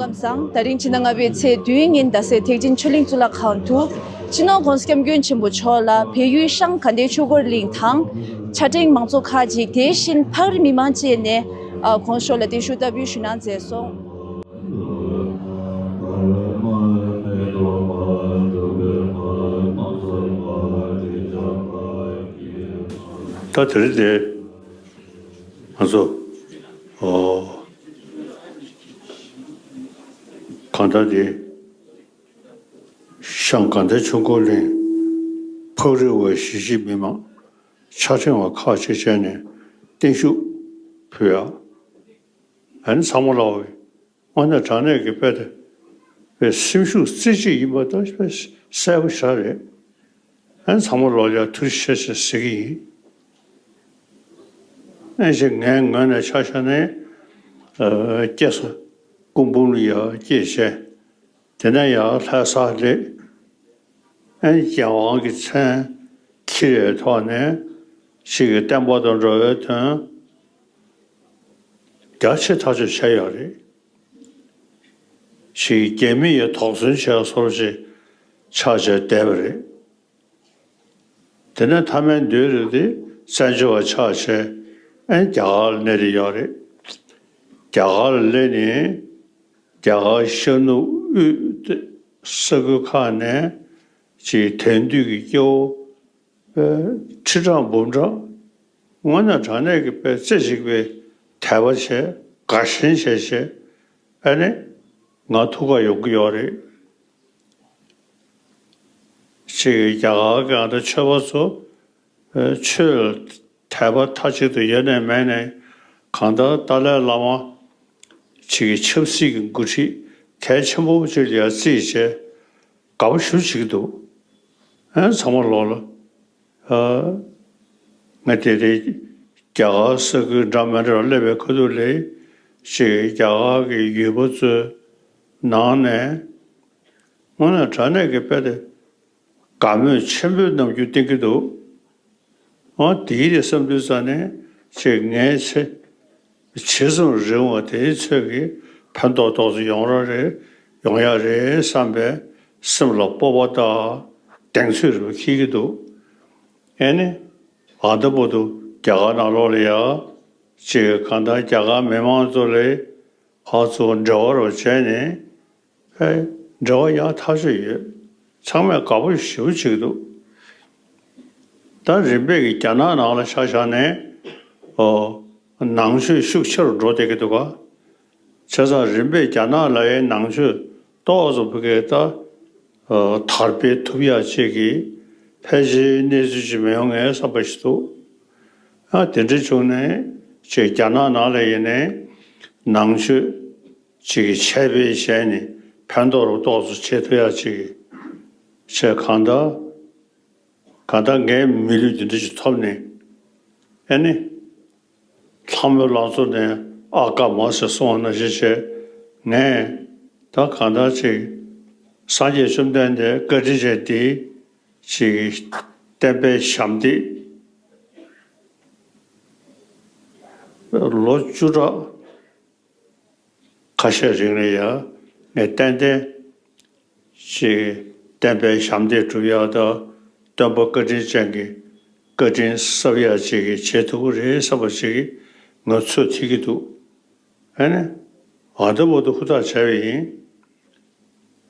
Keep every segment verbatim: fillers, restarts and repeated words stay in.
ལམ་སང་། ད་རིང་ཕྱི་ཟླ་ལྔ་པའི་ཚེས་བདུན་ཉིན་རྡ་སའི་ཐེག་ཆེན་ཆོས་གླིང་གཙུག་ལག་ཁང་དུ། སྤྱི་ནོར་༸གོང་ས་༸སྐྱབས་མགོན་ཆེན་པོ་མཆོག་ལ་བལ་ཡུལ་ཤང་དགའ་ལྡན་ཆོས་འཁོར་གླིང་དང་། ཕྱག་སྦྲེལ་མང་ཚོགས་ཁག་ཅིག་དེ་བཞིན་ཕག་རི་མི་མང་བཅས་ནས་ཨ་༸གོང་ས་མཆོག་ལ་བརྟན་བཞུགས་བསྟར་འབུལ་ཞུ་གནང་མཛད་སོང་། ད་དེ་རིང་དེ་ང་ཚོ་ཨོ། གང་ལྟར་དེ་ཤང་དགའ་ལྡན་ཆོས་འཁོར་གླིང་ཕག་རི་བ་གཞིས་བྱེས་མི་མང་ཕྱག་སྦྲེལ་བ་ཁག་ཅིག་བྱས་ནས་བརྟན་བཞུགས་ཕུལ་ཡ། ཨ་ནི་ཚང་མ་ལ་འོ་དངོས་གནས་དྲང་གནས་ཀྱི་དཔེ་དེ་དཔེ་སེམས་ཤུགས་རྩེ་གཅིག་ཡིན་པ་དང་དཔེ་གསལ་པོ་ཞེ་དྲག་རེད། ཨ་ནི་ཚང་མ་ལོག་ཡ་ཐུགས་རྗེ་ཆེ་ཟེར་ཟེར་གྱི་ཡིན། ཨ་ནི་ངའི་ངོས་ནས་ཆ་བཞག་ན་ཨ་སྐྱེས་ས་སྐུ་འབུམ་ལ་ཡ་སྐྱེས་བྱས། དེ་ནས་ཡང་ལྷ་སར་སླེབས། ཨ་ནི་རྒྱལ་དབང་གི་མཚན་འཁྱེར་བའི་ཐོག་ནས་ཕྱིའི་བསྟན་པ་དང་འགྲོ་བའི་དོན་རྒྱ་ཆེ་ཐག་ཆོད་བྱས་ཡོད་རེད། ཕྱིའི་རྒྱ་མི་ཡིས་དོགས་ཟོན་བྱས་སོར་ཞིག་ཆགས་བྱས་བསྡད་པ་རེད། དེ་ནས་མཐའ་མའི་མདུན་རེད་དེ་བཙན་བྱོལ་བ་ཆགས་བྱས་ཨ་ནི་རྒྱ་གར་ལ་སླེབས་ཡོད་རེད། རྒྱ་གར་ལ་སླེབས་ནས། རྒྱ་གར་ཤར་ནུབ་དབུས་ས་ཁུལ་ཁག་ནས་ཅིག་དེང་དུས་ཀྱི་སྐྱེ་བོ་ཁྲི་ཕྲག་འབུམ་ཕྲག་དངོས་གནས་དྲང་གནས་ཀྱི་དཔེ་རྩེ་གཅིག་པའི་དད་པ་བྱས་དགའ་ཞེན་བྱས་བྱས་ཨ་ནི་ང་ཐུག་ག་ཡོང་གི་ཡོད་རེད། ཅིག་རྒྱ་གར་གྱི་ཨ་ད་ཆོས་པ་ཚོ་ཆོས་དད་པ་མཐའ་གཅིག་ཏུ་ཡོད་ནས་མེད་ནས་གང་ལྟར་ཏཱ་ལའི་བླ་མ་ཅིག་གི་ཆབ་སྲིད་ཀྱི་འགོ་ཁྲིད་གལ་ཆེན་པོ་ཅིག་ལ་ཡར་རྩིས་བྱས་དགའ་པོ་ཞེ་པོ་བྱེད་ཀྱི་འདུག་ཨ་ཚང་མ་ལོག་ལ་ཨ་ང་དེ་རིང་རྒྱ་གར་ས་ཁུལ་འདྲ་མི་འདྲ་སླེབས་པའི་ཁ་ཐུག་ལ་ཅིག་རྒྱ་གར་གྱི་ཡུལ་པ་ཚོའི་ནང་ནས་དངོས་གནས་དྲང་གནས་ཀྱི་དཔེ་དེ། དགའ་མོས་ཆེན་པོའི་རྣམ་འགྱུར་བསྟན་གྱི་འདུག་ཨོ་དེའི་རེད་བསམ་དུས་ཙ་ནས་ཅིག་ངའི་ཚེ་ཇི་ཙམ་རིང་བ་དེའི་ཚོད་ཀྱི་ཕན་ཐོགས་ཏོག་ཙམ་ཡོང་ར་རེད་ཡོང་ཡ་རེད་བསམ་པའི་སེམས་ལ་སྤོབས་པ་དང་གདེང་ཚོད་རེ་བ་འཁྱེར་གྱི་འདུག་ཨེ་ནི་ཨ་ད་བར་དུ་རྒྱ་གར་ནང་ལོགས་ལ་ཡ་ཅིག་གང་ལྟར་རྒྱ་གར་མི་མང་ཚོ་ལ་ཨ་ཚོ་འབྲེལ་བ་རོགས་བྱས་ནས། ཨེ། འབྲེལ་བ་ཡག་ཐག་ཆོད་ཡོད། ཚང་མས་དགའ་པོ་ཞེ་པོ་བྱེད་ཀྱི་འདུག་ད་རིམ་པས་ཀྱི་རྒྱ་ནག་ནང་ལ་ཆ་བཞག་ནས། ཨོ། ནང་ཆོས་ཤུགས་ཆེ་རུ་འགྲོ་བསྡད་ཀྱི་འདུག་ག་བྱས་ཙང་རིམ་པས་རྒྱ་ནག་ལ་ཡའི་ནང་ཆོས་ཏོག་ཙམ་བུ་གས་ད། ཨོ། དར་སྤེལ་ཐུབ་ཡག་ཅིག་གི་ཕལ་ཆེར་གནས་ཚུལ་ཅིག་མི་ཡོང་ངའི་བསམ་པ་ཞིག་འདུག་ཨ་དེ་འདྲ་བྱུང་ནས་ཅིག་རྒྱ་ནག་ནང་ལ་ཡིན་ནའི་ནང་ཆོས། ཅིག་གི་ཆད་པའི་ཞལ་ནི་ཕན་ཐོགས་རུ་ཏོག་ཙམ་བྱེད་ཐུབ་ཡ་ཅིག་གི་ཆེད་གང་ལྟར་གང་ལྟར་ངའི་མི་ལུས་འདི་འདྲ་ཞིག་ཐོབ་ནས་ཨེ་ནི་ལྷ་མོའི་ལང་ཚོ་ནས་ཨ་ཀ་མ་ཟེར་གསུང་བ་ནང་བཞིན་བྱས་ངས་ད་གང་ལྟར་ཅིག་སངས་རྒྱས་བཅོམ་ལྡན་འདས་བཀའ་དྲིན་ཅན་འདི་ཅིག་གི་བསྟན་པའི་ཞབས་འདེགས་ལོ་བཅུ་ཕྲག་ཁ་ཤས་རིང་ལ་ཡང་ངས་ཏན་ཏན་ཅིག་བསྟན་པའི་ཞབས་འདེགས་སྒྲུབ་ཡག་དང་སྟོན་པ་བཀའ་དྲིན་ཅན་གྱི་བཀའ་དྲིན་གསབ་ཡག་ཅིག་བྱེད་ཐུབ་ཀྱི་རེད་བསམ་པ་ཅིག་ངས་ཚོད་ཐིག་གི་འདུག་ཨ་ནི་ཨ་ད་བར་དུ་ཧུར་ཐག་བྱས་པ་ཡིན།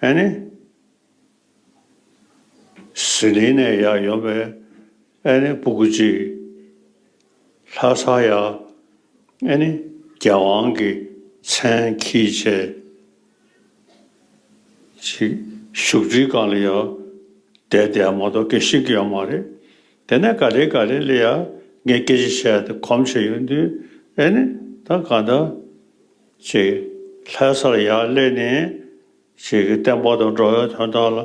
ཨ་ནི། ཟི་ལིང་ནས་ཡར་ཡོང་བའི་ཨ་ནི་སྤུ་གུ་གཅིག་ལྷ་སར་ཡར་ཨ་ནི་རྒྱལ་དབང་གི་མཚན་འཁྱེར་བྱས་ཅིག་བཞུགས་ཁྲིའི་སྒང་ལ་ཡར་བསྡད་བསྡད་མ་གཏོགས་སྐད་ཤེས་ཀྱི་ཡོད་མ་རེད། དེ་ནས་ག་ལེ་ག་ལེ་ལ་ཡར་ངས་སྐད་ཆ་བཤད་དེ་གོམས་བྱས་ཡོང་དུས་ཨ་ནི་ད་གང་ལྟར་ཅིག་ལྷ་སར་ཡར་སླེབས་ནས། ཞིག་གི་བསྟན་པ་དང་འགྲོ་བའི་དོན་དག་ལ་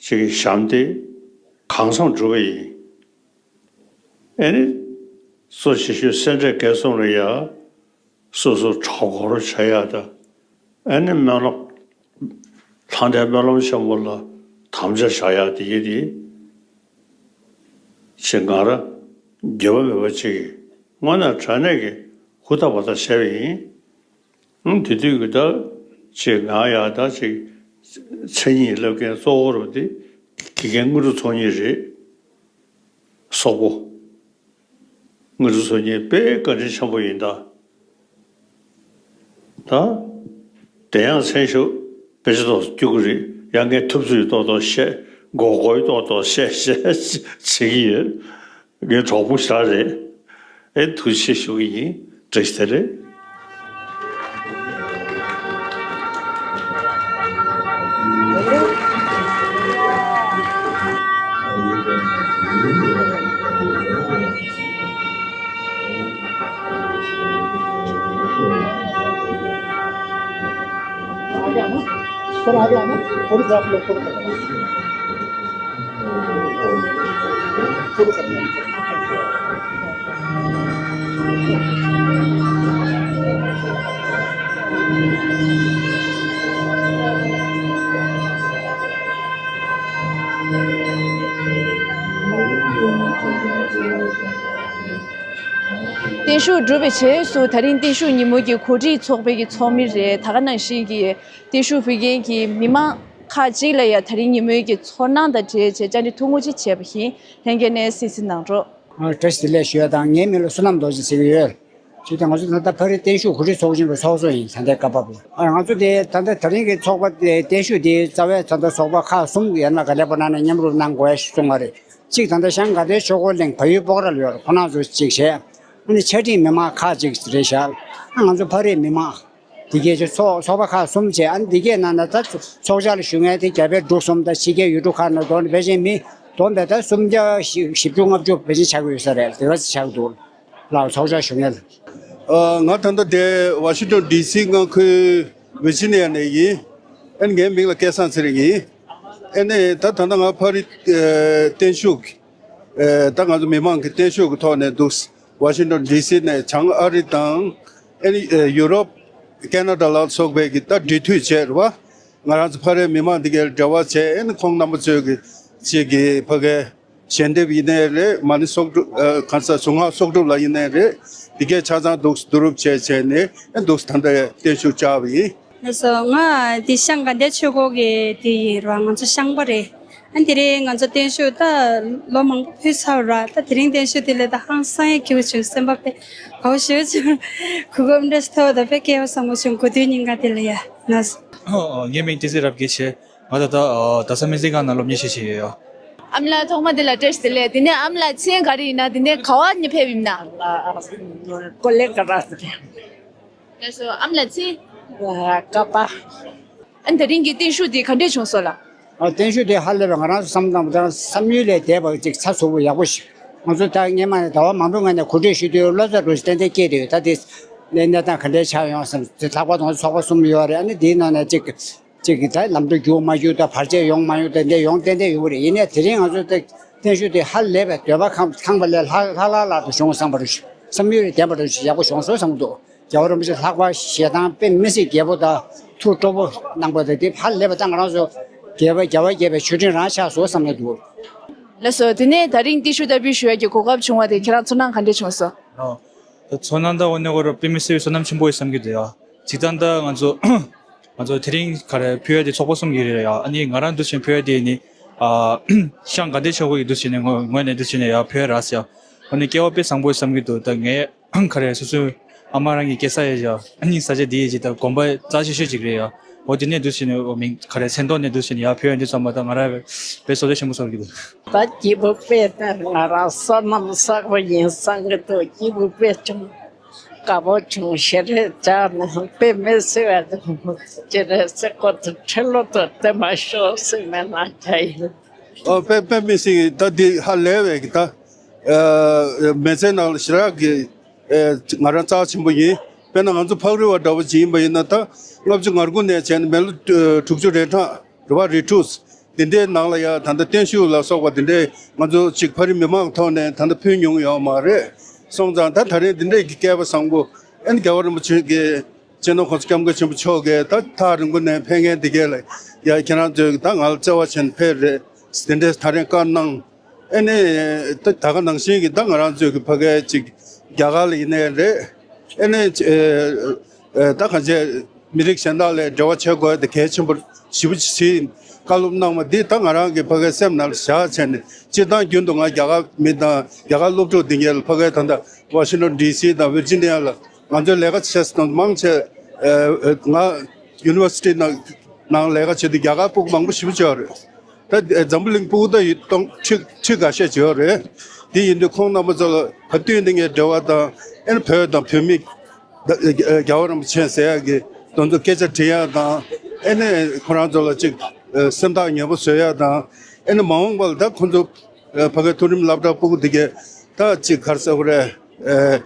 ཞིག་གི་ཞབས་འདེགས་གང་འཚམ་བསྒྲུབས་པ་ཡིན། ཨེ་ནི། གཙོ་ཆེ་ཤོས་སེ་འབྲས་དགེ་གསུམ་ལ་ཡ། སོ་སོ་གྲོགས་སྐོར་བྱ་ཡ་དང་། ཨེ་ནི་སྨོན་ལམ། ལྷ་འདྲེ་སྨོན་ལམ་ཆེན་མོ་ལ་དམ་བཅའ་བཞག་ཡ་དེ་ཡིན་ཏེ། ཞེས་ང་རང་འགྱོད་པ་མེད་པ་ཅིག་གིས་དངོས་གནས་དྲང་གནས་ཀྱི་ཧུར་ཐག་པ་ཐག་བྱས་པ་ཡིན། ཨང་དེ་དུས་ཀྱི་ད་ ཅེས། ང་ཡང་ད་ཅིག་མཚན་ཉིད་ལབ་མཁན་གཙོ་བོ་རུ་དེ་དགེ་རྒན་དངོས་གྲུབ་ཚོགས་གཉིས་རེད། སོག་པོ། དངོས་གྲུབ་ཚོགས་གཉིས་དཔེ་བཀའ་དྲིན་ཆེན་པོ་ཡིན་ད། ད། དེ་ཡང་མཚན་ཞུ་དཔེ་ཆ་ཏོག་ཙམ་སྐྱོ་གི་རེད། ཡང་ངས་ཐུབ་ཚོད་ཏོག་ཏོག་བཤད། མགོ་སྐོར་ཏོག་ཏོག་བཤད་བཤད་བྱེད་ཀྱི་ཡོད། ངའི་གྲོགས་པོ་ཞིག་རེད། ཨེ་ཐུགས་རྗེ་ཆེ་ཞུ་གི་ཡིན། བཀྲ་ཤིས་བདེ་ལེགས། བརྟན་བཞུགས་གྲུབ་པའི་རྗེས་སུ་ད་རིང་བརྟན་བཞུགས་ཉིན་མོ་གི་གོ་སྒྲིག་ཚོགས་པའི་གི་ཚོགས་མི་རེད། ད་ག་ནང་བཞིན་གྱི་བརྟན་བཞུགས་ཕུལ་མཁན་གྱི་མི་མང་ཁག་ཅིག་ལ་ཡང་ད་རིང་ཉིན་མོའི་གི་ཚོར་སྣང་དང་འབྲེལ་བྱས་བཅར་འདྲི་ཐུང་ངུ་ཅིག་བྱས་པ་ཡིན། ལྷན་རྒྱས་ནས་གསན་གཟིགས་གནང་རོགས། ཨ། བཀྲ་ཤིས་བདེ་ལེགས་ཞུ་ཡ་དང་། ངའི་མིང་ལ་བསོད་ནམས་རྡོ་རྗེ་ཟེར་གྱི་ཡོད། ཅིག་ད་ང་ཚོ་ད་ལྟ་ཕ་རི་བརྟན་བཞུགས་གོ་སྒྲིག་ཚོགས་ཆེན་པའི་ཚོགས་གཙོ་ཡིན། ད་ལྟའི་སྐབས་བབ་ལ། ཨ། ང་ཚོ་དེ་ད་ལྟ་དེ་རིང་གི་ཚོགས་པ་དེ་བརྟན་བཞུགས་དེ་རྩ་བའི་ད་ལྟ་ཚོགས་པ་ཁག་གསུམ་ཡན་ལག་ག་ལེ་པ་ནང་ནས་མཉམ་རུབ་གནང་དགོས་ཞེས་གསུངས་པ་རེད། གཅིག་ད་ལྟ་ཤང་དགའ་ལྡན་ཆོས་འཁོར་གླིང་བལ་ཡུལ་སྤོག་ར་ལ་ཡོད་རེད། ཁོ་རང་ཚོ་གཅིག་བྱས། ཨ་ནི་ཆ་སྒྲིག་མི་མང་ཁག་ཅིག་རེད་ཤག་ཨ། ང་ཚོ་ཕ་རིའི་མི་མང་། དེ་གའི་ཚོགས་ཚོགས་པ་ཁག་གསུམ་བྱས། ཨ་ནི་དེ་གའི་ནང་ན་ད་ཚོགས་བཅར་ལ་ཞུགས་མཁན་དེ་རྒྱ་བལ་འབྲུག་གསུམ་དང་ཕྱི་རྒྱལ་ཡུལ་གྲུ་ཁག་ནང་འགྲོ་ནས་ཕལ་ཆེར་མི་བསྡོམས་པས་ད་སུམ་བརྒྱ་བཞི་བཅུ་ལྔ་བཅུ་ཕལ་ཆེར་ཆགས་ཀྱི་ཡོད་ས་རེད། དེ་ག་ཚོད་ཆགས་འདུག་ལགས། ཚོགས་བཅར་ཞུ་མཁན། ཨ། ང་ད་ལྟ་དེ་ཝ་ཤིང་ཊོན་ཌི་སི་མངའ་ཁུལ་ཝི་ཇི་ནི་ཡ་ནས་ཡིན། ཨ་ནི་ངའི་མིང་ལ་སྐལ་བཟང་ཚེ་རིང་ཡིན། ཨ་ནི་ད་ད་ལྟ་ང་ཕ་རི་ཨ་བརྟན་བཞུགས། ཨ། ད་ང་ཚོ་མི་མང་གི་བརྟན་བཞུགས་ཀྱི་ཐོག་ནས་འདུག་ཝ་ཤིང་ཊོན་ཌི་སི་ནས་བྱང་ཨ་རི་དང་། ཨ་ནི་ཡུ་རོབ། ཁེ་ན་ཌ་ལ་སོགས་པའི་གི་ད་འབྲེལ་མཐུད་བྱས་རེད་བ། ང་རང་ཚོ་ཕ་རིའི་མི་མང་འདི་གའི་འབྲེལ་བ་བྱས། ཨ་ནི་ཁོང་རྣམ་པ་ཚོའི་གི་ཅིག་གི་ཕ་གའི་ཞལ་འདེབས་ཡིན་ནའི་རེད། མ་ཎི་གསོག་སྒྲུབ། ཨ། གང་ཟག་གཟུངས་སྔགས་གསོག་སྒྲུབ་ལ་ཡིན་ནའི་རེད། འདི་གའི་ཆ་ཚང་འདུག་བསྡུ་རུབ་བྱས་བྱས་ནས། ཨ། འདུག་ད་ལྟ་བརྟན་བཞུགས་བཅར་བ་ཡིན། ལགས་སོ། ང་འདི་ཤང་དགའ་ལྡན་ཆོས་འཁོར་གྱི་འདི་ཡིན་ར། ང་ཚོ་ཤང་པ་རེད། ཨ། དེ་རིང་ང་ཚོ་བརྟན་བཞུགས་ད་ལོ་མང་པོ་ཕུལ་ཚར་ར། ད་དེ་རིང་བརྟན་བཞུགས་དེ་ལས་ད་ཧང་སང་ཡ་སྐྱིད་པོ་བྱུང་། སེམས་པ་དཔེ་དགའ་པོ་ཞེ་པོ་བྱུང་། གོ་སྐབས་འདྲ་ཞིག་ཐོབ་པ་དང་དཔེ་སྐལ་བ་བཟང་པོ་བྱུང་། གོ་དུས་ཉིན་ག་དེ་ལ་ཡ་ན། ཨོ། ངའི་མིང་བསྟན་འཛིན་རབ་རྒྱས་བྱས། ང་ད་ལྟ་ཨ་རྡ་ས་སྨན་རྩིས་ཁང་ནང་སློབ་གཉེར་བྱེད་བཞིན་ཡོད། ཨ་མ་ལགས་ཐོག་མ་དེ་ལ་བཀྲ་ཤིས་བདེ་ལེགས། དེ་ནས་ཨ་མ་ལགས་མཚན་ག་རེ་ཡིན་ན། དེ་ནས་ག་བ་ནས་ཕེབས་ཡིན་ན། ཀོ་ལེ་ག་ར་སི། ལགས་སོ། ཨ་མ་ལགས་མཚན། ཀ་པ། ཨ་ནི་དེ་རིང་གི་བརྟན་བཞུགས་དེ་ག་འདྲས་བྱུང་སོང་ལགས། ཨ། བརྟན་བཞུགས་དེ་ཧ་ལས་པ། ང་རང་ཚོ་བསམ་བློ་བཏང་བ་དང་བསམ་ཡུལ་ལས་འདས་པ་ཅིག་ཚགས་ཚུད་པོ་ཡག་པོ་ཞིག་ང་ཚོ་ད་སྔོན་མ་ནས་ཟླ་བ་མང་པོའི་སྔོན་ནས་གོ་སྒྲིག་ཞུ་དུས་བློ་འཚབ་འདྲ་ཞིག་ཏན་ཏན་སྐྱེས་བསྡད་ཡོད། ད་དེ་གནས་གནས་སྟངས་ག་འདྲས་ཆགས་ཡོང་བསམ། དེ་ལྷག་པར་དུ་ང་ཚོ་ཚོགས་པ་གསུམ་ཡོད་རེད། ཨ་ནི་དེའི་ནང་ནས་ཅིག་ཅིག་གིས་ད་ལམ་འགྲོ་རྒྱུག་མ་རྒྱུག་དང་བར་ཆད་ཡོང་མ་ཡོང་དང་དེ་འདྲ་ཡོང་ཏན་ཏན་ཡོང་གི་རེད། ཡིན་ནའི་དེ་རིང་ང་ཚོ་དེ་བརྟན་བཞུགས་དེ་ཧ་ལས་པའི་འདོད་པ་ཁེངས་ཁེངས་པ་ལས་ལྷག་ལྷག་ལྷག་ལྷག་ཏུ་བྱུང་བསམ་པ་རེད། བསམ་ཡུལ་ལས་འདས་པ་འདྲ་ཞིག་ཡག་པོ་བྱུང་སོང་བསམ་གྱི་འདུག་རྒྱལ་བ་རིན་པོ་ཆེ་ལྷག་པར་ཞལ་ཐང་དཔེ་མི་སྲིད་རྒྱས་པོ་དང་ཐུགས་སྤྲོ་པོ་གནང་པ་དང་། དེ་ཧ་ལས་པ་ད་ང་རང་ཚོ་རྒྱལ་བ་རྒྱལ་བ་དགྱེས་པའི་མཆོད་སྤྲིན་རང་ཆགས་སོང་བསམ་གྱི་འདུག་ལགས་སོ། དེ་ནས་དེ་རིང་བརྟན་བཞུགས་བསྟར་འབུལ་ཞུ་ཡག་གི་གོ་སྐབས་བྱུང་བ་དེ་ཁྱེད་རང་ཚོར་སྣང་ག་འདྲས་བྱུང་སོང་། ཨོ། ད་ཚོར་སྣང་ད་འོ་ནས་གོ་ར་དཔེ་མི་སྲིད་པའི་བསོད་ནམས་ཆེན་པོ་ཡིན་བསམ་གྱི་འདུག་ཡ། སྤྱིར་བཏང་ད་ང་ཚོ་ང་ཚོ་དེ་རིང་ག་རེ་ཕུལ་ཡ་དེ་ཚོགས་པ་གསུམ་གྱི་རེད་ཡ། ཨ་ནི་ང་རང་འདུག་བྱས་ཕུལ་ཡ་དེ་ནི། ཨ། ཤང་དགའ་ལྡན་ཆོས་འཁོར་གྱི་འདུག་བྱས་ནས་ངོས་ངོས་ནས་འདུག་བྱས་ནས་ཡ་ཕུལ་ཡ་རག་ཟེར་ཡ། ཨ་ནི་སྐལ་བ་དཔེ་བཟང་པོ་ཡིན་བསམ་གྱི་འདུག་ད་ངས་ག་རེ་སོ་སོའི་ཨ་མ་རང་གི་སྐྱེས་ས་ཡ་ཡ། ཨ་ནི་ས་ཆ་འདི་ཡི་ཅིག་ད་དགོན་པ་རྩ་ཆེ་ཤོས་ཅིག་རེད་ཡ། འོ་དེ་ནས་འདུག་བྱས་ནས། འོ་མིང་ག་རེ་མཚན་ཐོག་ནས་འདུག་བྱས་ནས་ཡ་ཕུལ་ཡ་འདི་ཚང་མ་ད་ང་རང་དཔེ་བསོད་བདེ་ཆེན་པོ་བསམ་གྱི་འདུག་ད་སྐྱིད་པོ་དཔེ་ད་ང་རང་བསོད་ནམས་བསགས་པ་ཡིན་བསམ་གྱི་འདུག་སྐྱིད་པོ་དཔེ་བྱུང་། དགའ་པོ་བྱུང་། ཞེ་རེ་བཅག་ནས་དཔེ་མི་སྲིད་པ་དང་ཅི་རེད་ཟེར། ཁོ་ཚོ་ཁྲི་ལོ་དུ་བརྟན་མ་ཤོག་ཟེར་སྨོན་ལམ་རྒྱག་ཡིན། ཨོ། དཔེ་དཔེ་མི་སྲིད་ད་འདི་ཧ་ལས་པའི་གི་ད། ཨ། མི་ཚེ་ནང་ལ་ཞེ་དྲག་གི། ཨ། ང་རང་རྩ་ཆེན་པོ་ཡིན། དཔེར་ན་ང་ཚོ་ཕག་རི་བ་འདྲ་བོ་ཅིག་ཡིན་པ་ཡིན་ན། ད་ལྔ་བཅུ་ང་དགུ་ནས་བྱས་ནས་མི་ལོ་དྲུག་ཅུ་རེ་གྲངས་རེད་བ། རེ་དྲུག་འདི་འདྲའི་ནང་ལ་ཡ་ད་ལྟ་བརྟན་བཞུགས་ལ་སོགས་པ་འདི་འདྲའི་ང་ཚོ་ཅིག་ཕ་རི་མི་མང་ཐོག་ནས་ད་ལྟ་ཕུལ་མྱོང་ཡོད་མ་རེད། སོང་ཙང་ད་ད་རེས་འདི་འདྲའི་གི་སྐལ་བ་བཟང་པོ། ཨ་ནི་རྒྱལ་བ་རིན་པོ་ཆེ་གི་སྤྱི་ནོར་༸གོང་ས་༸སྐྱབས་མགོན་ཆེན་པོ་མཆོག་གིས་ད་ཐག་རིང་པོ་ནས་ཕེབས་མཁན་འདི་གས་ལ་ཡ། ཁྱེད་རང་ཚོས་ད་ང་ལ་བརྩེ་བ་བྱས་ནས་ཕེབས་རེད། འདི་འདྲའི་ད་རེས་བཀའ་གནང་། ཨ་ནི་ད་ད་ག་ནང་བཞིན་གྱི་ད་ང་རང་ཚོའི་གི་ཕ་གའི་ཅིག་རྒྱ་གར་ལ་ཡིན་ནའི་རེད། ཨ་ནི་ཨེ་ཨེ་ད་གང་བྱས། མི་རིགས་གཞན་དག་ལ་འབྲེལ་བ་བྱེད་དགོས་དེ་གལ་ཆེན་པོ་ཞེ་པོ་ཅིག་བྱས་བཀའ་སློབ་གནང་བ་འདི་ད་ང་རང་གི་ཕ་གའི་སེམས་ནང་ལ་བཞག་བྱས་ནས་སྤྱིར་བཏང་རྒྱུན་དུ་ང་རྒྱ་གར་མི་དང་རྒྱ་གར་སློབ་ཕྲུག་འདི་གའི་ལ་ཕ་གའི་ད་ལྟ་ཝ་ཤིང་ཊོན་ཌི་སི་དང་ཝིར་ཇི་ནི་ཡ་ལ་ང་ཚོའི་ལས་ཀ་བྱེད་སྟངས་མང་ཆེ་ཨ་ང་ཡུ་ནི་ཝར་སི་ཊི་ནང་ནང་ལས་ཀ་བྱེད་དུས་རྒྱ་གར་ཕྲུ་གུ་མང་པོ་ཞེ་པོ་ཅིག་ཡོད་རེད། ད་འཛམ་བུ་གླིང་སྤུ་གུ་ད་ཡོད་སྟོང་ཁྲི་ཁྲི་འགའ་ཤས་ཅིག་ཡོད་རེད། དེ་ཡིན་དུས་ཁོང་རྣམ་པ་ཚོ་ལ་བོད་དོན་འདི་ངའི་འབྲེལ་བ་དང་ཨེ་ནི་བོད་དང་བོད་མི་ད་རྒྱལ་བ་རིན་པོ་ཆེ་ཟེར་ཡག་གི་དེ་ཚོ་སྐད་ཆ་དྲི་ཡག་དང་ཨེ་ནི་ཁོ་རང་ཚོ་ལ་ཅིག་སེམས་ཐག་ཉེ་པོ་བཟོ་ཡག་དང་ཨེ་ནི་མ་འོངས་པ་ལ་ད་ཁོང་ཚོ་ཕ་གའི་མཐོ་རིམ་སློབ་གྲྭ་སྤུ་གུ་འདི་གའི་ད་ཅིག་ག་རེ་ཟེར་དགོས་རེད། ཨེ་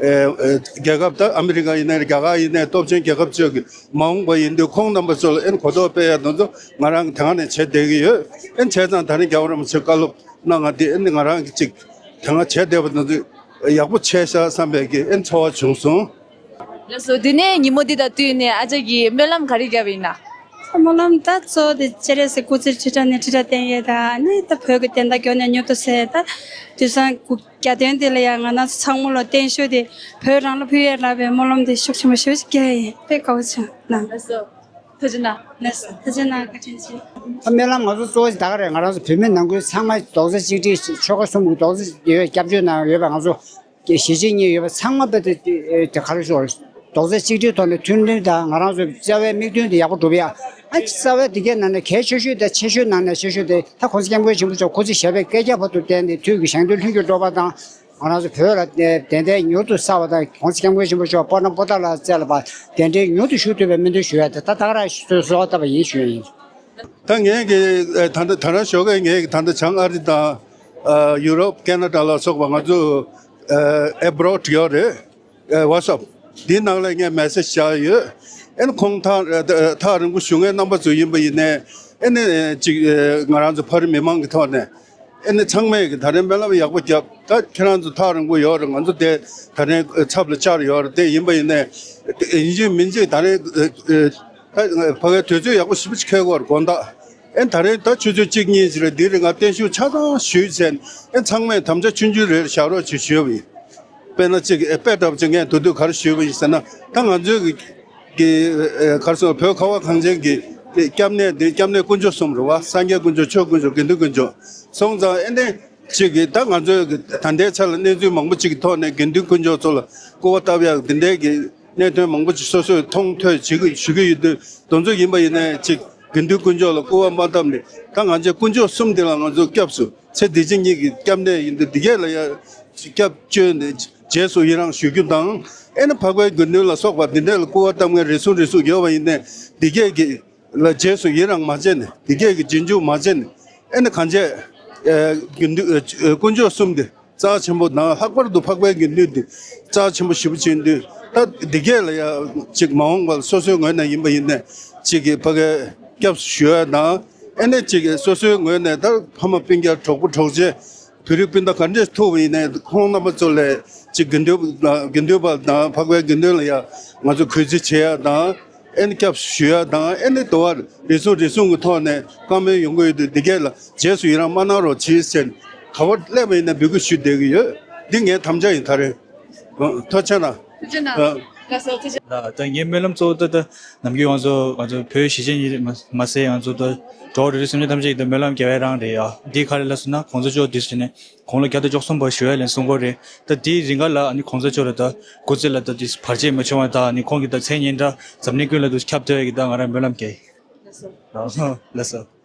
ཨེ་ཨེ་རྒྱལ་ཁབ་ད་ཨ་མི་རི་ཀ་ཡིན་ནའི་རྒྱ་གར་ཡིན་ནའི་སྟོབས་ཆེན་རྒྱལ་ཁབ་ཚོས་ཀྱི་མ་འོངས་པ་ཡིན་དུས་ཁོང་རྣམ་པ་ཚོ་ལ་ཨེ་ནི་གོ་རྟོགས་སྤེལ་ཡག་དེ་ཚོ་ང་རང་གི་དེ་སྒང་ནས་བྱེད་བསྡད་ཀྱི་ཡོད། ཨེ་ནི་བྱས་ཙང་ད་རིང་རྒྱལ་བ་རིན་པོ་ཆེ་བཀའ་སློབ་གནང་བ་དེ་ཨེ་ནི་ང་རང་གི་ཅིག་དེ་སྒང་བྱས་བསྡད་པ་དེ་ཚོ་ཡག་པོ་བྱས་ཤག་བསམ་པའི་གི་ཨེ་ནི་ཚོར་བ་བྱུང་སོང་། ལགས་སོ། དེ་ནས་ཉིན་མོ་འདི་དང་བསྟུན་ནས་ཨ་ཅག་གིས་སྨོན་ལམ་ག་རེ་བརྒྱབ་པ་ཡིན་ན། སྨོན་ལམ་ད་གཙོ་བོ་དེ་སྤྱན་རས་གཟིགས་སྐུ་ཚེ་ཁྲི་ཕྲག་ནས་ཁྲི་ཕྲག་བརྟན་ཡོད་ད་ནི་ད་བོད་ཀྱི་བདེན་མཐའ་མགྱོགས་ནས་མྱུར་དུ་གསལ་ད་དུས་སང་དགུ་བརྒྱ་དོན་དེ་ལ་ཡང་ང་རང་ཚོ་ཚང་མ་ལ་བརྟན་བཞུགས་དེ་བོད་རང་ལ་ཕུལ་ཡས་ལབ་པའི་སྨོན་ལམ་དེ་ཤུགས་ཆེན་པོ་ཞེ་པོ་ཅིག་རྒྱག་ཡིན་དཔེ་དགའ་བོ་བྱུང་ན། ལགས་སོ། ཐུགས་རྗེ་གནང་། ལགས་སོ། ཐུགས་རྗེ་གནང་། བཀའ་དྲིན་ཆེ། ད་སྨོན་ལམ་ང་ཚོ་གཙོ་བོ་ཞིག་ད་ག་རེད། ང་རང་ཚོ་བོད་མི་ནང་ཁུལ་ཚང་མ་རྡོག་རྩ་གཅིག་སྒྲིལ་ཆོལ་ཁ་གསུམ་གྱི་རྡོག་རྩ་ཡོད་སྐྱབས་བཅོལ་ནང་ཡོད་པ་ང་ཚོ་གི་གཞིས་བྱེས་གཉིས་ཡོད་པ་ཚང་མ་དཔེ་དེ་དེ་ག་རེ་ཞུ་དགོས་རེད། རྡོག་རྩ་གཅིག་སྒྲིལ་ཐོག་ནས་མཐུན་སྒྲིལ་དང་ང་རང་ཚོ་རྩ་བའི་དམིགས་དོན་དེ་ཡག་པོ་སྒྲུབ་ཡ། ཨ་རྩ་བའི་དེ་གའི་ནང་ནས་གལ་ཆེ་ཤོས་དང་ཆེ་ཤོས་ནང་ནས་ཆེ་ཤོས་དེ་ད་༸གོང་ས་༸སྐྱབས་མགོན་ཆེན་པོ་མཆོག་སྐུ་ཚེ་ཞབས་པད་བསྐལ་བརྒྱ་བར་དུ་བརྟན་ནས་དུས་ཀྱི་ཞིང་དོན་ལྷུན་གྱིས་གྲུབ་པ་དང་། ང་རང་ཚོ་བོད་ལ་བདེན་མཐའ་མྱུར་དུ་གསལ་བ་དང་༸གོང་ས་༸སྐྱབས་མགོན་ཆེན་པོ་མཆོག་སྤ་རོ་པོ་ཏཱ་ལ་བསྩལ་བ་གདན་འདྲེན་མྱུར་དུ་ཞུ་ཐུབ་པའི་སྨོན་འདུན་ཞུ་ཡ་དེ་ད་ད་ག་རང་གསོལ་བ་བཏབ་པ་ཡིན་ཞུ་ཡ་ཡིན། ད་ངས་ཀྱི་ད་ལྟ་ད་རང་ཞོགས་ཀས་ངས་ཀྱི་ད་ལྟ་བྱང་ཨ་རི་དང་ཡུ་རོབ་ཁེ་ན་ཌ་ལ་སོགས་པ་ང་ཚོ་ཨེབ་རོཌ་ཡོད་རེད། ཝ་ཊི་སེབ་འདིའི་ནང་ལ་ངས་མེ་སེ་ཇི་བཞག་ཡོད། ཨེ་ནི་ཁོང་ཐག་ཐག་རིང་པོ་བཞུགས་མཁན་རྣམ་པ་ཚོ་ཡིན་པ་ཡིན་ནའི་ཨེ་ནི་ཅིག་ང་རང་ཚོ་ཕ་རི་མི་མང་གི་ཐོག་ནས་ཨེ་ནི་ཚང་མས་ཀྱི་ད་རེས་སྨོན་ལམ་ཡག་པོ་བརྒྱབ། ད་ཁྱེད་རང་ཚོ་ཐག་རིང་པོ་ཡོད་རེད། ང་ཚོ་དེ་ད་རེས་ཚབ་ལ་བཅར་ཡོད་རེད། དེ་ཡིན་པ་ཡིན་ནའི་ཡིན་གཅིག་མིན་གཅིག་ད་རེས་ད་ཕ་གའི་དུས་ཚོད་ཡག་པོ་ཞེ་པོ་ཅིག་འཁེལ་གྱི་ཡོད་རེད་དགོང་དག་ཨེ་ནི་ད་རེས་ད་ཆུ་ཚོད་གཅིག་གཉིས་ཅིག་རེད། འདི་རེད། ང་བརྟན་བཞུགས་ཆ་ཚང་ཞུས་བྱས་ཨེ་ཚང་མས་དམ་བཅའ་ཆུང་ཆུང་རེ་བཞག་རོགས་བྱེད་ཞུས་པ་ཡིན། དཔེར་ན་གཅིག་ཨེ་དཔེ་འདྲ་པོ་ཅིག་ངས་མདོར་བསྡུས་ག་རེ་ཞུས་པ་ཡིན་ཟེར་ན། ད་ང་ཚོའི་གི་གི་ཨེ་ག་རེ་ཟེར་བོད་ཁ་བ་གངས་ཅན་གྱི་སྐྱབས་གནས་འདི་སྐྱབས་གནས་དཀོན་མཆོག་གསུམ་རེད་བ། སངས་རྒྱས་དཀོན་མཆོག་ཆོས་དཀོན་མཆོག་དགེ་འདུན་དཀོན་མཆོག་སོང་ཙང་ཨེ་འདི་གཅིག་གི་ད་ང་ཚོའི་གི་ད་ལྟའི་ཆ་ལ་གནས་ཚུལ་མང་པོ་ཅིག་གི་ཐོག་ནས་དགེ་འདུན་དཀོན་མཆོག་ཚོ་ལ་སྐུར་བ་བཏབ་ཡག་འདི་འདྲའི་གི་གནད་དོན་མང་པོ་ཅིག་སོ་སོས་མཐོང་ཐོས་བྱེད་ཀྱི་ཞུ་གི་ཡོད་དུས་དེ་ཚོ་ཡིན་པ་ཡིན་ནའི་ཅིག་དགེ་འདུན་དཀོན་མཆོག་ལ་སྐུར་བ་མ་བཏབ་ནས་ད་ང་ཚོའི་དཀོན་མཆོག་གསུམ་འདི་ལ་ང་ཚོ་སྐྱབས་སུ་ཚེ་འདི་ཕྱི་གཉིས་ཀྱི་སྐྱབས་གནས་ཡིན་དུས་འདི་གས་ལ་ཡ་སྐྱབས་བཅོལ་ནས་རྗེས་སུ་ཡི་རང་ཞུ་རྒྱུ་དང་། ཨེ་ནི་འཕགས་པའི་དགེ་འདུན་ལ་སོགས་པ་འདི་འདྲས་ལ་སྐུར་བ་བཏབ་མཁན་རེ་ཟུང་རེ་ཟུང་ཡོད་པ་ཡིན་ནའི་འདི་གས་ཀྱི་ལ་རྗེས་སུ་ཡི་རང་མ་བྱས་ནས་འདི་གས་ཀྱི་རྗེས་འཇུག་མ་བྱས་ནས་ཨེ་ནི་གང་བྱས་ཨེ་དགེ་འདུན་ཨེ་དཀོན་མཆོག་གསུམ་འདི་རྩ་ཆེན་པོ་དང་ལྷག་པར་དུ་འཕགས་པའི་དགེ་འདུན་འདི་རྩ་ཆེན་པོ་ཞེ་པོ་ཅིག་ཡིན་དུས་ད་འདི་གས་ལ་ཡ་ཅིག་མ་འོངས་པར་སོ་སོའི་ངོས་ནས་ཡིན་པ་ཡིན་ནའི་ཅིག་གི་ཕ་གའི་སྐྱབས་སུ་ཞུ་ཡ་དང་ཨེ་ནི་ཅིག་གི་སོ་སོའི་ངོས་ནས་ད་ཕ་མ་སྤུན་ཀྱག་གྲོགས་པོ་གྲོགས་མཆེད་བོད་རིགས་སྤུན་ཟླ་ག་འདྲས་ཐུག་པ་ཡིན་ནའི་ཁོང་རྣམ་པ་ཚོ་ལ་ཅིག་དགེ་འདུན་དགེ་འདུན་པ་དང་འཕགས་པའི་དགེ་འདུན་ལ་ཡ་ང་ཚོ་གུས་བརྩི་བྱེད་ཡ་དང་ཨེ་ནི་སྐྱབས་སུ་ཞུ་ཡ་དང་ཨེ་ནི་དོ་བར་རེ་ཟུང་རེ་ཟུང་གི་ཐོག་ནས་བཀའ་མོལ་ཡོང་གི་ཡོད་དུས་འདི་གས་ལ་རྗེས་སུ་ཡི་རང་མ་གནང་རོགས་གྱིས་ཟེར་ག་བར་སླེབས་པ་ཡིན་ན་འབོད་སྐུལ་ཞུས་བསྡད་ཀྱི་ཡོད། འདི་ངའི་དམ་བཅའ་ཡིན་ད་རེས། ཐུགས་རྗེ་གནང་། ཐུགས་རྗེ་གནང་། ལགས་སོ། ཐུགས་རྗེ། ད་ད་ངའི་སྨོན་ལམ་གཙོ་བོ་ད་ད་ནམ་རྒྱུན་ང་ཚོ་ང་ཚོ་བོད་གཞིས་བྱེས་གཉིས་མ་མ་ཟད་ང་ཚོ་ད་འགྲོ་བ་རིགས་དྲུག་སེམས་ཅན་ཐམས་ཅད་ཀྱི་ད་སྨོན་ལམ་རྒྱབ་ཡ་རང་རེད་ཡ། འདི་ག་རེ་ལབ་སོང་ན་གོང་ས་མཆོག་འདི་ཟེར་ནས་དགུང་ལོ་བརྒྱ་དང་བཅུ་གསུམ་པ་བཞུགས་ཡ་ལན་གསུང་གི་ཡོད་རེད། ད་དེའི་རིང་ག་ལ་ཨ་ནི་གོང་ས་མཆོག་ལ་ད་སྐུ་ཚེ་ལ་ད་དེ་བར་ཆད་མ་བྱུང་བ་དང་ཨ་ནི་ཁོང་གི་ད་མཚན་སྙན་གྲགས་འཛམ་གླིང་ཀུན་ལ་ད་ཁྱབ་ཐུབ་ཡ་གི་ད་ང་རང་སྨོན་ལམ་རྒྱག་ཡིན། ལགས་སོ། ལགས་སོ།